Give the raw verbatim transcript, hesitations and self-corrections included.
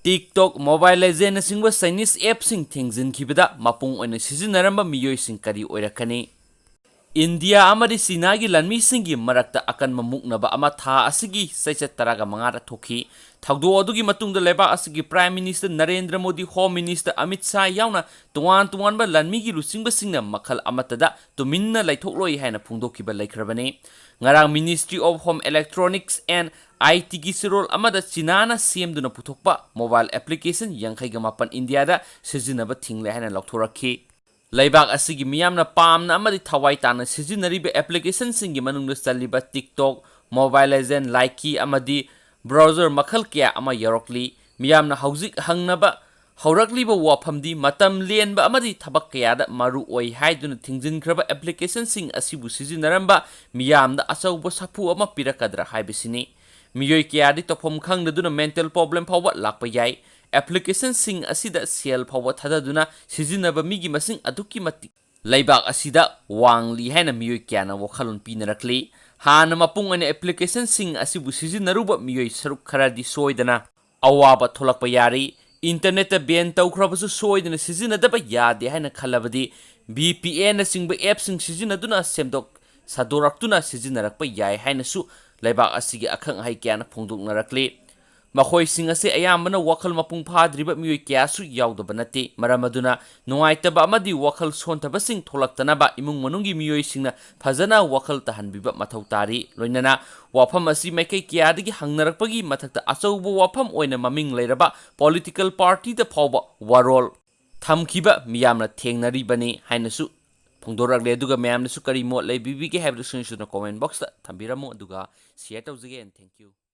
TikTok, Mobile Legend ꯅꯆꯤꯡꯕ Chinese app ꯁꯤꯡ ꯊꯤꯡꯖꯤꯟꯈꯤꯕꯗ ꯃꯄꯨꯡ ꯑꯣꯏꯅ ꯁꯤꯖꯤꯟꯅꯔꯝꯕ ꯃꯤꯑꯣꯏꯁꯤꯡ ꯀꯔꯤ ꯑꯣꯏꯔꯛꯀꯅꯤ? ꯏꯟꯗꯤꯌꯥ ꯑꯃꯗꯤ ꯆꯤꯅꯥꯒꯤ ꯂꯥꯟꯃꯤꯁꯤꯡꯒꯤ ꯃꯔꯛꯇ ꯑꯀꯟꯕ ꯃꯨꯛꯅꯕ ꯑꯃ ꯊꯥ ꯑꯁꯤꯒꯤ ꯆꯩꯆꯠ ꯇꯔꯥꯃꯉꯥꯗ ꯊꯣꯛꯈꯤ꯫ ꯊꯧꯗꯣꯛ ꯑꯗꯨꯒꯤ ꯃꯇꯨꯡꯗ ꯂꯩꯕꯥꯛ ꯑꯁꯤꯒꯤ Prime Minister Narendra Modi, Home Minister Amit Shah ꯌꯥꯎꯅ ꯇꯣꯉꯥꯟ ꯇꯣꯉꯥꯟꯕ ꯂꯥꯟꯃꯤꯒꯤ ꯂꯨꯆꯤꯡꯕꯁꯤꯡꯅ ꯃꯈꯜ ꯑꯃꯠꯇꯗ ꯇꯨꯃꯤꯟꯅ ꯂꯩꯊꯣꯛꯂꯣꯏ ꯍꯥꯏꯅ ꯐꯣꯡꯗꯣꯛꯈꯤꯕ ꯂꯩꯈ꯭ꯔꯕꯅꯤ꯫ ꯉꯔꯥꯡ Ministry of Home Electronics and ITꯒꯤ ꯆꯦꯔꯣꯜ ꯑꯃꯗ ꯆꯤꯅꯥꯅ ꯁꯦꯝꯗꯨꯅ ꯄꯨꯊꯣꯛꯄ mobile application ꯌꯥꯡꯈꯩꯒ ꯃꯥꯄꯟ ꯏꯟꯗꯤꯌꯥꯗ ꯁꯤꯖꯤꯟꯅꯕ ꯊꯤꯡꯂꯦ ꯍꯥꯏꯅ ꯂꯥꯎꯊꯣꯔꯛꯈꯤ꯫ ꯂꯩꯕꯥꯛ ꯑꯁꯤꯒꯤ ꯃꯤꯌꯥꯝꯅ ꯄꯥꯝꯅ ꯑꯃꯗꯤ ꯊꯋꯥꯏ ꯇꯥꯅ ꯁꯤꯖꯤꯟꯅꯔꯤꯕ applicationꯁꯤꯡꯒꯤ ꯃꯅꯨꯡꯗ ꯆꯜꯂꯤꯕ TikTok, Mobile Legend, Likee ꯑꯃꯗꯤ browser ꯃꯈꯜ ꯀꯌꯥ ꯑꯃ ꯌꯥꯎꯔꯛꯂꯤ꯫ ꯃꯤꯌꯥꯝꯅ ꯍꯧꯖꯤꯛ ꯍꯪꯅꯕ ꯍꯧꯔꯛꯂꯤꯕ ꯋꯥꯐꯝꯗꯤ ꯃꯇꯝ ꯂꯦꯟꯕ ꯑꯃꯗꯤ ꯊꯕꯛ ꯀꯌꯥꯗ ꯃꯔꯨ ꯑꯣꯏ ꯍꯥꯏꯗꯨꯅ ꯊꯤꯡꯖꯤꯟꯈ꯭ꯔꯕ applicationꯁꯤꯡ ꯑꯁꯤꯕꯨ ꯁꯤꯖꯤꯟꯅꯔꯝꯕ ꯃꯤꯌꯥꯝꯗ ꯑꯆꯧꯕ ꯁꯥꯐꯨ ꯑꯃ ꯄꯤꯔꯛꯀꯗ꯭ꯔꯥ ꯍꯥꯏꯕꯁꯤꯅꯤ꯫ ꯃꯤꯑꯣꯏ ꯀꯌꯥꯗꯤ ꯇꯧꯐꯝ ꯈꯪꯗꯗꯨꯅ mental problem ꯐꯥꯎꯕ ꯂꯥꯛꯄ ꯌꯥꯏ꯫ Applicationꯁꯤꯡ ꯑꯁꯤꯗ ꯁꯦꯜ ꯐꯥꯎꯕ ꯊꯥꯗꯗꯨꯅ ꯁꯤꯖꯤꯟꯅꯕ ꯃꯤꯒꯤ ꯃꯁꯤꯡ ꯑꯗꯨꯛꯀꯤ ꯃꯇꯤꯛ ꯂꯩꯕꯥꯛ ꯑꯁꯤꯗ ꯋꯥꯡꯂꯤ ꯍꯥꯏꯅ ꯃꯤꯑꯣꯏ ꯀꯌꯥꯅ ꯋꯥꯈꯜꯂꯣꯟ ꯄꯤꯅꯔꯛꯂꯤ꯫ ꯍꯥꯟꯅ ꯃꯄꯨꯡ ꯑꯣꯏꯅ applicationꯁꯤꯡ ꯑꯁꯤꯕꯨ ꯁꯤꯖꯤꯟꯅꯔꯨꯕ ꯃꯤꯑꯣꯏ ꯁꯔꯨꯛ ꯈꯔꯗꯤ ꯁꯣꯏꯗꯅ ꯑꯋꯥꯕ ꯊꯣꯛꯂꯛꯄ ꯌꯥꯔꯤ꯫ Internetꯇ ban ꯇꯧꯈ꯭ꯔꯕꯁꯨ ꯁꯣꯏꯗꯅ ꯁꯤꯖꯤꯟꯅꯗꯕ ꯌꯥꯗꯦ ꯍꯥꯏꯅ ꯈꯜꯂꯕꯗꯤ VPNꯅꯆꯤꯡꯕ appꯁꯤꯡ ꯁꯤꯖꯤꯟꯅꯗꯨꯅ ꯁꯦꯝꯗꯣꯛ ꯁꯥꯗꯣꯔꯛꯇꯨꯅ ꯁꯤꯖꯤꯟꯅꯔꯛꯄ ꯌꯥꯏ ꯍꯥꯏꯅꯁꯨ ꯂꯩꯕꯥꯛ ꯑꯁꯤꯒꯤ ꯑꯈꯪ ꯑꯍꯩ ꯀꯌꯥꯅ ꯐꯣꯡꯗꯣꯛꯅꯔꯛꯂꯤ꯫ ꯃꯈꯣꯏꯁꯤꯡ ꯑꯁꯤ ꯑꯌꯥꯝꯕꯅ ꯋꯥꯈꯜ ꯃꯄꯨꯡ ꯐꯥꯗ꯭ꯔꯤꯕ ꯃꯤꯑꯣꯏ ꯀꯌꯥꯁꯨ ꯌꯥꯎꯗꯕ ꯅꯠꯇꯦ꯫ ꯃꯔꯝ ꯑꯗꯨꯅ ꯅꯨꯡꯉꯥꯏꯇꯕ ꯑꯃꯗꯤ ꯋꯥꯈꯜ ꯁꯣꯟꯊꯕꯁꯤꯡ ꯊꯣꯛꯂꯛꯇꯅꯕ ꯏꯃꯨꯡ ꯃꯅꯨꯡꯒꯤ ꯃꯤꯑꯣꯏꯁꯤꯡꯅ ꯐꯖꯅ ꯋꯥꯈꯜ ꯇꯥꯍꯟꯕꯤꯕ ꯃꯊꯧ ꯇꯥꯔꯤ꯫ ꯂꯣꯏꯅꯅ ꯋꯥꯐꯝ ꯑꯁꯤ ꯃꯥꯏꯀꯩ ꯀꯌꯥꯗꯒꯤ ꯍꯪꯅꯔꯛꯄꯒꯤ ꯃꯊꯛꯇ ꯑꯆꯧꯕ ꯋꯥꯐꯝ ꯑꯣꯏꯅ ꯃꯃꯤꯡ ꯂꯩꯔꯕ political partyꯗ ꯐꯥꯎꯕ ꯋꯥꯔꯣꯜ ꯊꯝꯈꯤꯕ ꯃꯤꯌꯥꯝꯅ ꯊꯦꯡꯅꯔꯤꯕꯅꯤ ꯍꯥꯏꯅꯁꯨ ꯐꯣꯡꯗꯣꯔꯛꯂꯦ꯫ ꯑꯗꯨꯒ ꯃꯌꯥꯝꯅꯁꯨ ꯀꯔꯤ ꯃꯣꯠ ꯂꯩꯕꯤꯕꯤꯒꯦ ꯍꯥꯏꯕꯗꯨ ꯁꯣꯏꯗꯅ comment boxꯇ ꯊꯝꯕꯤꯔꯝꯃꯨ꯫ ꯑꯗꯨꯒ share ꯇꯧꯖꯒꯦ꯫ And thank you꯫